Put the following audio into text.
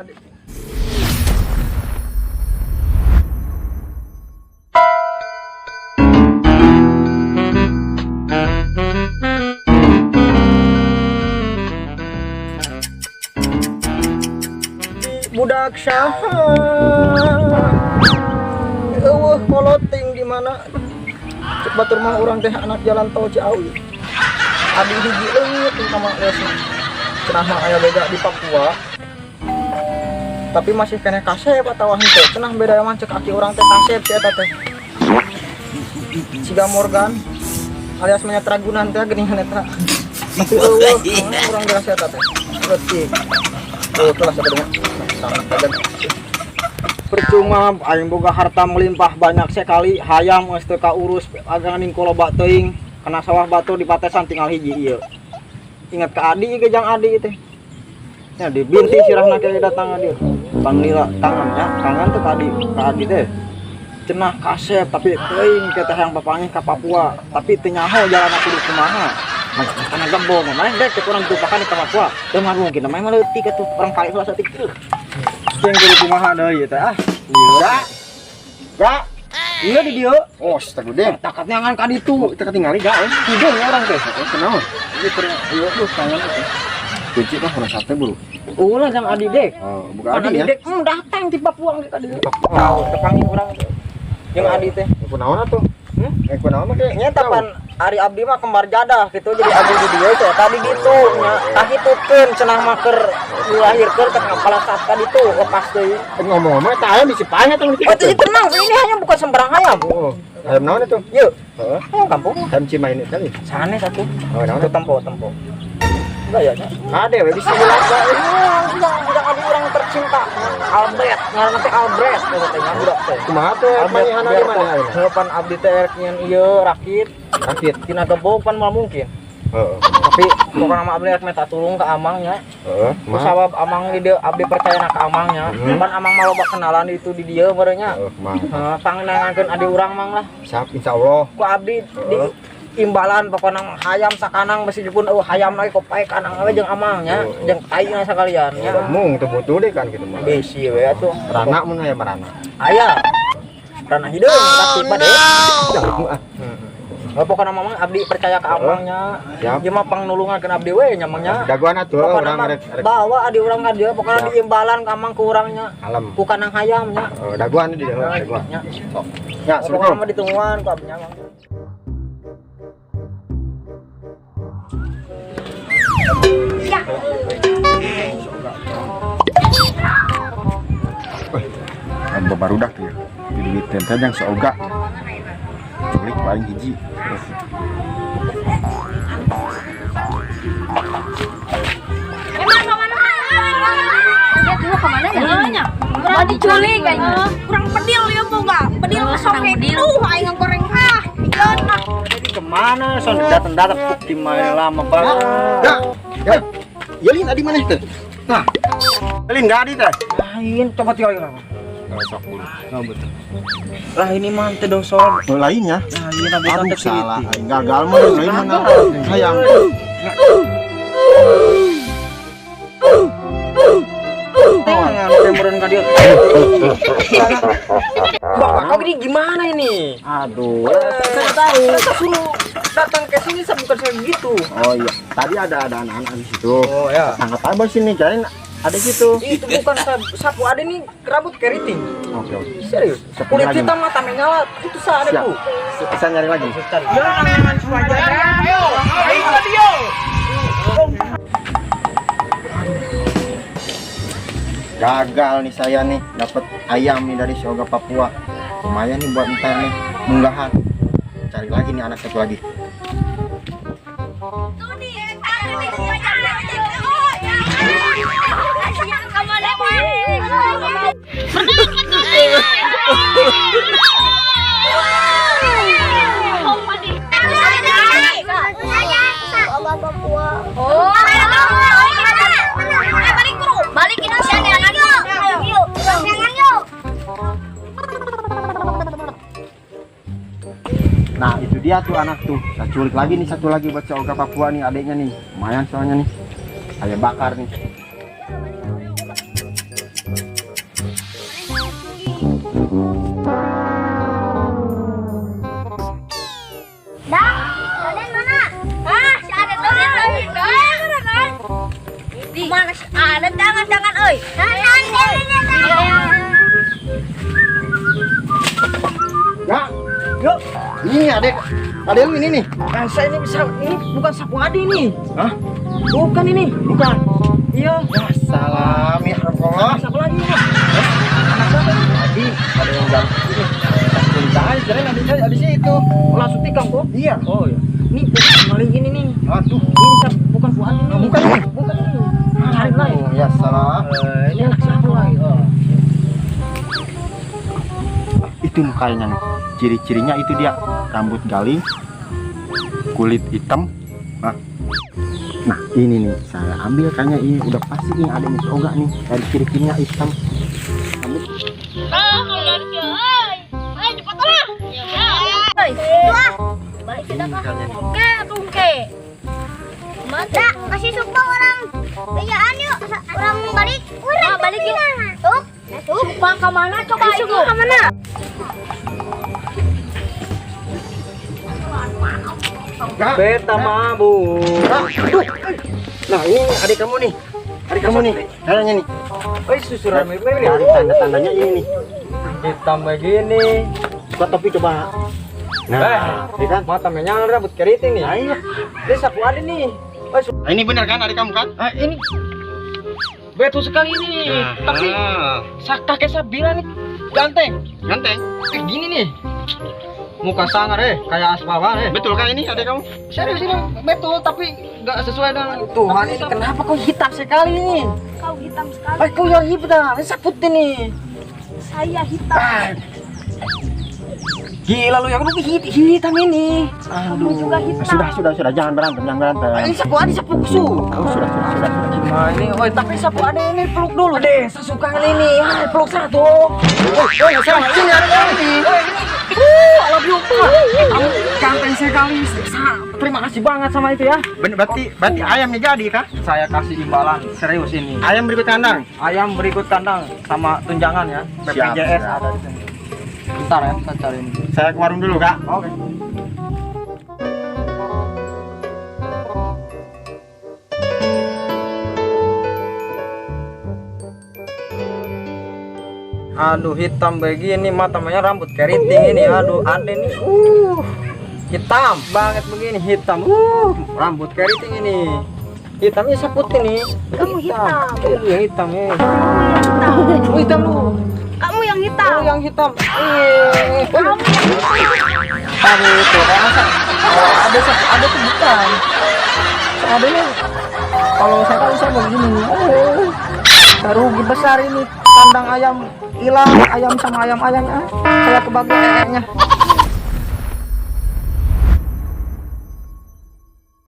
Adi. Budak saha? Euweuh koloting di mana? Cek batur mah urang teh anak jalan tol Ciawi. Adi hiji leungit ka mah geus. Cenah mah aya beda di Papua. Tapi masih keneh kasep atawa henteu. Cenah beda mah cek aki urang teh kasep si eta teh. Siga Morgan alias mayat Ragunan teh geuningan eta. Tapi euweuh urang geus eta teh. Leutik. Oh, itulah sebenarnya. Sangat kaget. Percuma aing boga harta melimpah banyak sekali, hayam geus teu kaurus, agangan ku loba teuing, kana sawah batur di patesan tinggal hiji ieu. Ingat ke adi ge jang adi teh. Ya dibinti sirahna ke datang dia. Panglila tangannya, tangan teh ka adi teh. Cenah kasep tapi teuing ke teh yang papanggih ka Papua, tapi teu nyaho jalan kudu kumaha. Karena gembong, mana dek cek urang ditupakan di Papua. Teu mah mungkin namanya mah leutik atuh, urang kali heula saeutik. Yang kudu kumaha deui teh ah. Iya. Gak. Iya di dieu. Oh, astagfirullah. Takat nyangan ka ditu. Kita ketinggalan gak? Eh? Hidung ya urang teh. Oh, kenapa? Ieu keur ieu duh tangan teh. Kunci lah orang sate buru. Ulah jang adi dek. Oh, buka Kan adi ya. dek datang di Papua ka dieu. Tahu tepanggih urang teh. Jeung adi teh. Kunaon atuh? Hmm? Eh, kunaon mah kayak Nya tapan ari abdi mah kembar jadah gitu jadi abdi di dieu teh tadi gitu nya kahitukeun cenah mah keur dilahirkeun ke kapalasat ka ditu lepas deui. Ngomong-ngomong eta ayam bisi paeh atau Oh, jadi tenang, ini hanya bukan sembarang ayam. Oh, ayam naon itu? Yuk, Heeh. ayam kampung. Ayam Cimahi ini kali. Sanes satu. Oh, naon? Itu tempo, tempo. Enggak ya, nya. Ada we bisi laga. Yang ada orang tercinta. Albert, ngaranna teh Albert eta teh nya budak teh. Kumaha tuh mangihana di mana ayeuna? Heupan abdi teh erek nyeun ieu rakit, Rakit. tina gebog pan moal mungkin. Heeh. Tapi pokokna mah abdi rek minta tulung ke amangnya. Heeh. Ku sabab amang di dieu abdi percaya na ka amangnya. Hmm. Pan amang mah loba kenalan itu di dieu meureun nya. Heeh, kumaha? Heeh, pangnangankeun adi urang mang lah. Siap insyaallah. Ku abdi di imbalan pokokna mah hayam sakanang meskipun eueuh hayam lagi kok pae kanang we jeung amangnya, jeung taina sakalian nya. Mung teu butuh deh kan gitu mah. Bisi we atuh. Rana mun aya marana. Aya. Rana hideung rakit bade. Ah. Oh, pokokna mah abdi percaya ka amangnya. Siap. Ieu mah pangnulungan abdi we nya mangnya. Dagoan atuh Pokokna urang mah rek rek bawa adi urang ka dieu pokokna Siap. diimbalan ka amang ku urangnya. Alam. Ku kanang hayamnya. Oh, dagoan di dieu, dagoan. Nya. Ya, Pokokna Assalamualaikum. mah ditungguan ku abdi nya mang. Wah, barudak tuh ya. Di duit teh yang seoga. Culik paling hiji. Kemana ya? Kurang diculik kayaknya. Kurang pedil ya boga. Pedil sok duh aing goreng ah. Ieu nah. Jadi kemana? Son datang datang di mana lama banget. Ya, ya. Ya lin adi mana teh? Nah. Lin enggak adi teh. Lain coba tinggal lagi. Oh, sok buru. Oh, betul. Lah ini mah teh dosol. Oh, lainnya. Nah, iya rambutan Aduh, teh salah. pilih. Aing gagal mah lain mana. Hayang. Tangan teh meureun ka dieu. Bapak kau ini gimana ini? Aduh. Saya tahu. Saya suruh datang ke sini saya bukan saya gitu. Oh iya, tadi ada anak-anak di situ. Oh ya. Tangkap aja sini, kirain ada situ. Itu bukan sapu ada nih rambut keriting. Oke, oke. Serius. Siap, Kulit lagi. hitam mata menyala itu sah ada Siap. bu. Saya nyari lagi. Cari. Ayo, ayo ka dieu. Gagal nih saya nih dapat ayam nih dari Sioga Papua. Lumayan nih buat ntar nih munggahan. Cari lagi nih anak satu lagi. Oh, balik Indonesia neangan yuk. Yuk, neangan yuk. Nah itu dia tuh anak tuh. Saya culik lagi nih satu lagi buat Sioga Papua nih adiknya nih. Lumayan soalnya nih. Saya bakar nih. Dang, Aden mana? Ah, si Aden tuh di mana si Aden? Jangan jangan euy. Ya, yuk. Ini adek, adek lu ini nih. Nah, saya ini bisa, ini bukan sapu adi nih. Hah? Bukan ini. Bukan. Iya. Ya salam ya Allah. Siapa lagi ini? Anak siapa ini? Tadi ada yang jam ini. Tangan kirain adik saya di situ. Oh, langsung tikam kok. Iya. Oh iya. Ini bukan maling ini nih. Aduh. Ini bukan buan ini. Bukan. Bukan ini. Cari lagi. Oh, ya salah. Ini anak siapa lagi? Oh. Itu mukanya nih. Ciri-cirinya itu dia, rambut galing, kulit hitam. Nah, nah ini nih saya ambil kayaknya ini udah pasti nih ada nih Oga nih dari ciri-cirinya hitam. Rambut. Mata kasih sumpah orang bejaan yuk, orang balik, orang balik yuk. Tuh, sumpah kemana coba itu? Kemana? Beta mabuk. Nah ini adik kamu nih, adik kamu nih, kayaknya nih. Oh susuran mirip nih. Dari tanda-tandanya ini nih. Hitam begini. Buka topi coba. Nah, ya kan? Mata menyala rambut keriting nih. Nah, iya. Ini sapu adi nih. Oh, nah, ini benar kan adik kamu kan? Nah, ini betul sekali ini. Nah, tapi kakek saya bilang nih ganteng. Ganteng. Gini nih. Muka sangar kayak aspawan Betul kan ini adik kamu? Serius ini betul, tapi nggak sesuai dengan Tuhan ini. Kenapa kau hitam sekali ini? Kau hitam sekali. Kau yang hitam, ini saya putih nih. Saya hitam. Gila lu, yang lu hitam ini. Kamu juga hitam. Sudah, jangan berantem, jangan berantem. Ini sapu adi, sapu kusu. Oh, sudah. Nah, ini, oh, tapi sapu adi ini peluk dulu deh. Saya suka ini. Ah, peluk satu. Oh, salah. Ini ada ini. I love you. Kamu ganteng sekali. Terima kasih banget sama itu ya. Berarti ayamnya jadi kah? Saya kasih imbalan serius ini. Ayam berikut kandang. Ayam berikut kandang sama tunjangan ya. BPJS ada di sini. Bentar ya, saya cari ini. Saya ke warung dulu, Kak. Oke. Aduh, hitam begini, matanya rambut keriting ini. Aduh, ada nih. Hitam banget begini, hitam. Rambut keriting ini. Hitamnya seputih nih. Kamu hitam. Lu yang hitam ya. Kamu hitam lu. Kamu yang hitam. Kamu yang hitam. Kamu yang hitam. Kamu itu masa ada tuh bukan. Adanya kalau saya tahu saya begini. Oh, rugi besar ini kandang ayam hilang, ayam sama ayam-ayamnya. Saya kebagian ayamnya.